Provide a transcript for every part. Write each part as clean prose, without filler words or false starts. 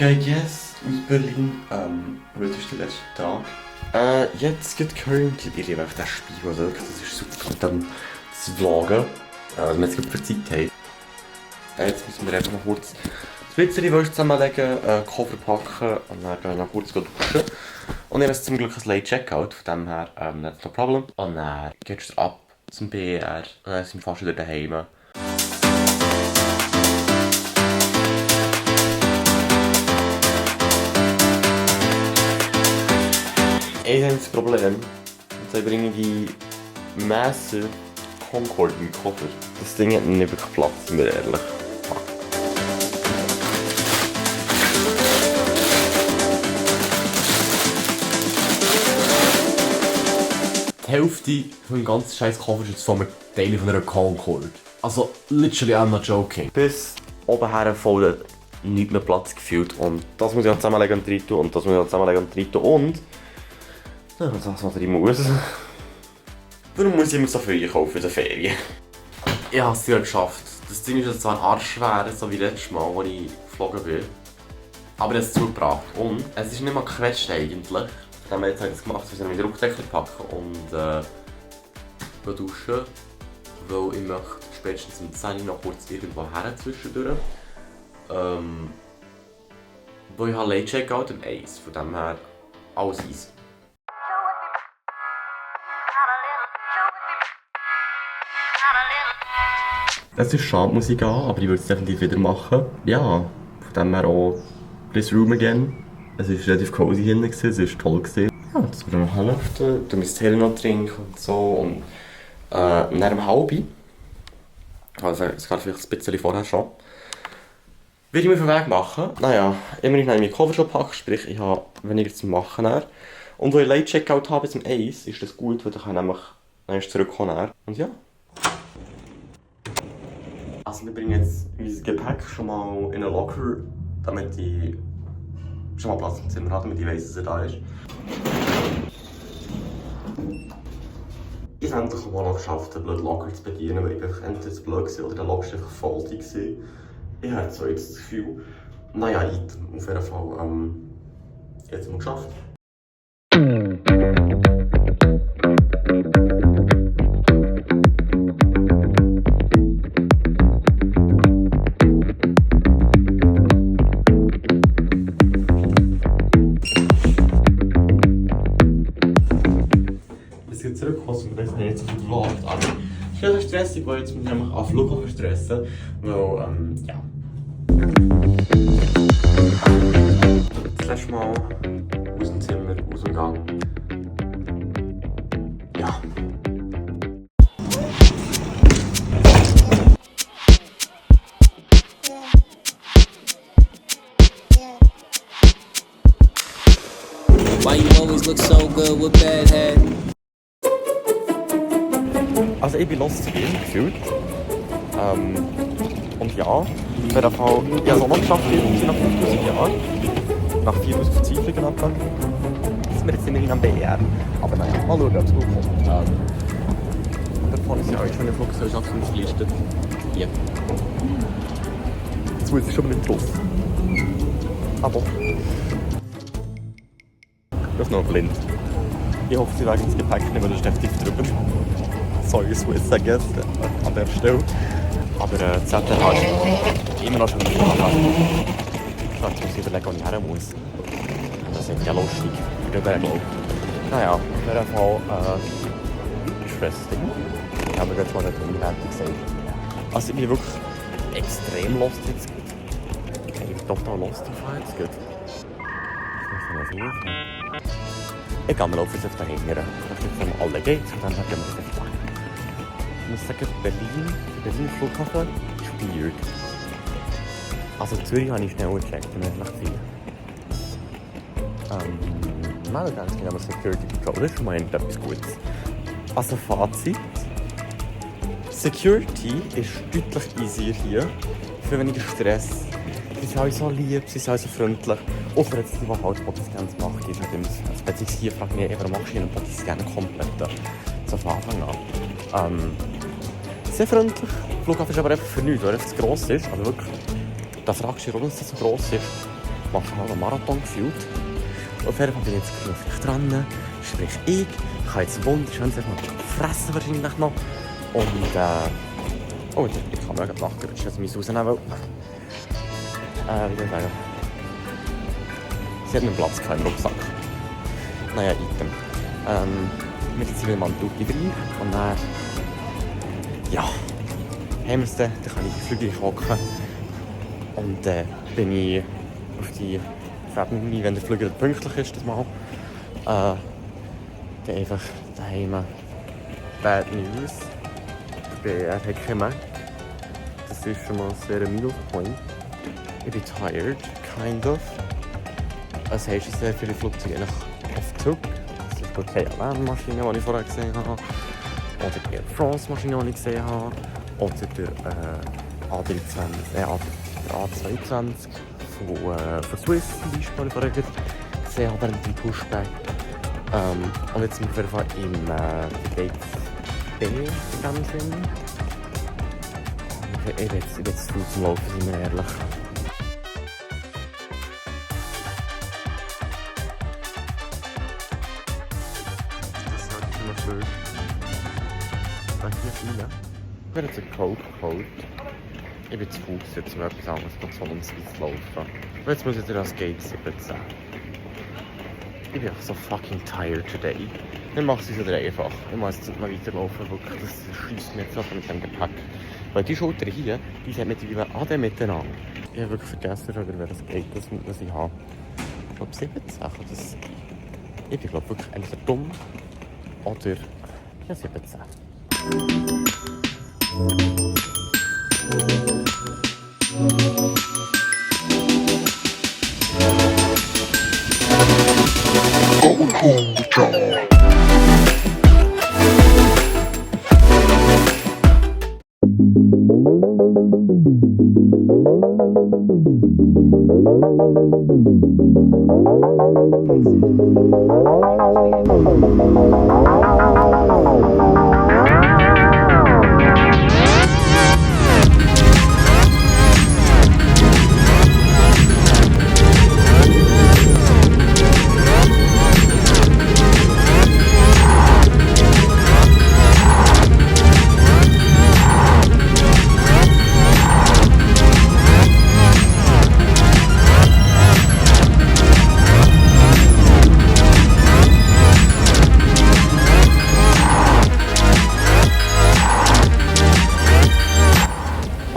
Okay, yes, aus Berlin. Heute ist der letzte Tag. Jetzt geht currently, ich liebe das Spiel, oder? Das ist super mit dem zu vloggen. Wenn wir jetzt für Zeit haben. Jetzt müssen wir einfach noch kurz das Witzeli zusammenlegen, Koffer packen und dann noch kurz duschen. Und ich habe zum Glück ein Late Checkout, von dem her, that's no problem. Und dann geht es ab zum BR und dann sind wir fast wieder daheim. Ich habe das Problem, und ich bringe die Messer Concord in den Koffer. Das Ding hat nicht wirklich Platz, sind wir ehrlich. Die Hälfte vom ganzen scheiß Koffer ist jetzt von einem Teil von einer Concord. Also, literally, I'm not joking. Bis oben her voll nicht mehr Platz gefühlt. Und das muss ich noch zusammenlegen und rein tun. Und das muss ich noch zusammenlegen und rein tun. Und das, was ich muss. Warum muss ich immer so viel kaufen in den Ferien? Ich habe es ja geschafft. Das Ding ist jetzt zwar ein arschschwer, so wie letztes Mal, als ich geflogen bin. Aber es ist zugebracht. Und es ist nicht mal gequetscht eigentlich. Von dem her habe ich es gemacht, dass ich meinen Rucksack packen und duschen. Weil ich möchte spätestens um 10 Uhr noch kurz irgendwo her zwischendurch. Weil ich habe Late Checkout im Ace. Von dem her alles easy. Es ist schade, muss ich gehen, aber ich würde es definitiv wieder machen. Ja, von dem her auch this room again. Es war relativ cozy hinten, es war toll. Ja, jetzt wir noch helfen, dann müssen wir noch trinken und so. Und nach einem halben, also es geht vielleicht ein bisschen vorher schon, würde ich mich auf den Weg machen. Naja, immerhin habe ich meinen Koffer schon gepackt, sprich ich habe weniger zu machen. Und weil ich Late Checkout habe zum Ace, ist das gut, weil ich nämlich zurückkommen. Und ja. Also wir bringen jetzt unser Gepäck schon mal in einen Locker, damit ich schon mal Platz im Zimmer habe, damit ich weiss, dass er da ist. Ich habe endlich mal noch geschafft, den blöden Locker zu bedienen, weil ich entweder zu blöd war oder der Locker war einfach voll. Ich habe so jetzt das Gefühl, naja, auf jeden Fall, jetzt mal geschafft. Zurückkommen, das habe ich jetzt so viel gevloggt, aber es ist relativ stressig, weil jetzt muss ich nämlich auf Flughafen stressen, weil, ja. Das letzte Mal aus dem Zimmer, aus dem Gang. Ja. Why you always look so good with bad head? Also ich bin lost zu gehen, gefühlt. Und ja, auf jeden Fall, ich habe es auch noch geschafft, nach 5000 Jahren. Nach 4000 Verzweiflungen abgegangen. Sind wir jetzt immerhin am BR. Aber naja, mal schauen, ob es gut kommt. Davon ist ja auch schon eine Fluggesellschaft gelistet. Ja. Jetzt muss ich schon mal nicht drauf. Aber ich bin noch blind. Ich hoffe, sie legen das Gepäck nicht mehr den Stift drüber. Sorry, Swiss, I guess, an der Stelle. Aber ZRH ist immer noch schon nicht da. Jetzt muss ich überlegen, wo ich her muss. Das ist ja lustig, für den Berg. Naja, auf jeden Fall interesting. Ich habe mir jetzt mal nicht unfertig gesagt. Also ich bin wirklich extrem lost jetzt. Ich bin total lost im Fall jetzt gut. Ich gehe mal auf jetzt dahinter. Vielleicht gibt es alle Gates und dann gehen wir das einfach weg. Ich muss sagen, Berlin Flughafen ist weird. Also Zürich habe ich schnell gecheckt, wenn ich nach viel. Nein, ganz genau, aber Security Control, das ist schon mal etwas Gutes. Also Fazit. Security ist deutlich easier hier, für weniger Stress. Sie sind alle so lieb, sie sind alle so freundlich. Außer jetzt die, die halt Bodyscans macht, die ist nicht immer so. Also wenn ich hier frage, ich warum machst du einen Bodyscan komplett so von Anfang an. Sehr freundlich. Der Flughafen ist aber einfach für nichts, weil er zu gross ist. Also wirklich, da fragst du dich, warum es so gross ist. ich mache halt einen Marathon gefühlt. Auf jeden Fall bin ich jetzt glücklich dran. Sprich ich habe jetzt wunderschön fressen wahrscheinlich noch. Und oh, ich kann mir gerade nachgerutscht, dass ich mich rausnehmen will. Wie soll ich sagen? Sie hat einen Platz im Rucksack. Naja, Item. Wir ziehen wieder mal einen Tuki rein. Und dann... ja... haben wir es dann. Dann kann ich in die Flügel hocken. Und dann bin ich auf die Fäden, wenn der Flügel pünktlich ist, das Mal. Dann einfach daheim. Bad News. Er hat keinen Mac. Das ist schon mal ein sehr Minuspunkt. Ich bin tired, kind of. Es heisst, sehr viele Flugzeuge auf Zug. Es ist die KLM-Maschine, die ich vorher gesehen habe. Oder die Air France-Maschine, die ich gesehen habe. Oder der A22 von Swiss zum Beispiel, die ich vorher gesehen habe, mit dem Pushback. Und jetzt sind wir auf jeden Fall im Gate B in dem Sinn. Ich bin jetzt zu zum Laufen, sind wir ehrlich. Das ist halt immer schön. Da hier rein. Ich bin jetzt ein Cold. Ich bin zu Fuß jetzt um etwas anderes so ums laufen. Und jetzt muss ich wieder ans Gate 17. Ich bin einfach so fucking tired today. Dann mache ich es wieder einfach. Ich muss jetzt nicht mehr weiterlaufen, wirklich. Das schießt mir jetzt einfach mit dem Gepäck. Weil die Schulter hier, die sind mittlerweile alle miteinander. Ich habe wirklich vergessen, welches Gate das ich habe. Ich glaube 17. Ich bin glaube wirklich entweder dumm oder ja, 17.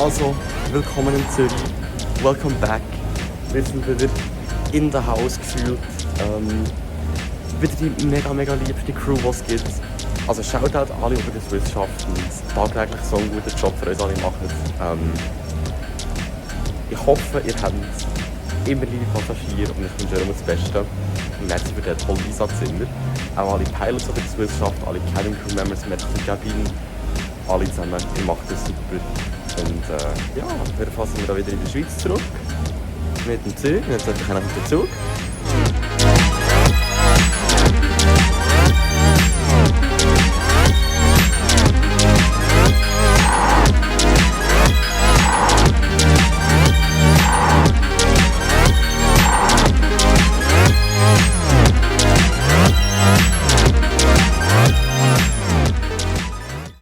Also, willkommen in Zürich. Welcome back. Wir sind wieder in der Haus gefühlt. Wieder die mega liebste Crew, die es gibt. Also Shoutout alle über die Swiss schafft und tagtäglich so einen guten Job für uns alle machen. Ich hoffe, ihr habt immer liebe Passagiere und ich wünsche euch immer das Beste. Und jetzt für den tollen Einsatz immer. Auch alle Pilots über die Swiss schafft, alle Cabin Crew Members, Medical Cabin, alle zusammen, ihr macht das super. Und ja, wir fassen wir da wieder in der Schweiz zurück. Mit dem Zug, jetzt natürlich auch mit dem Zug.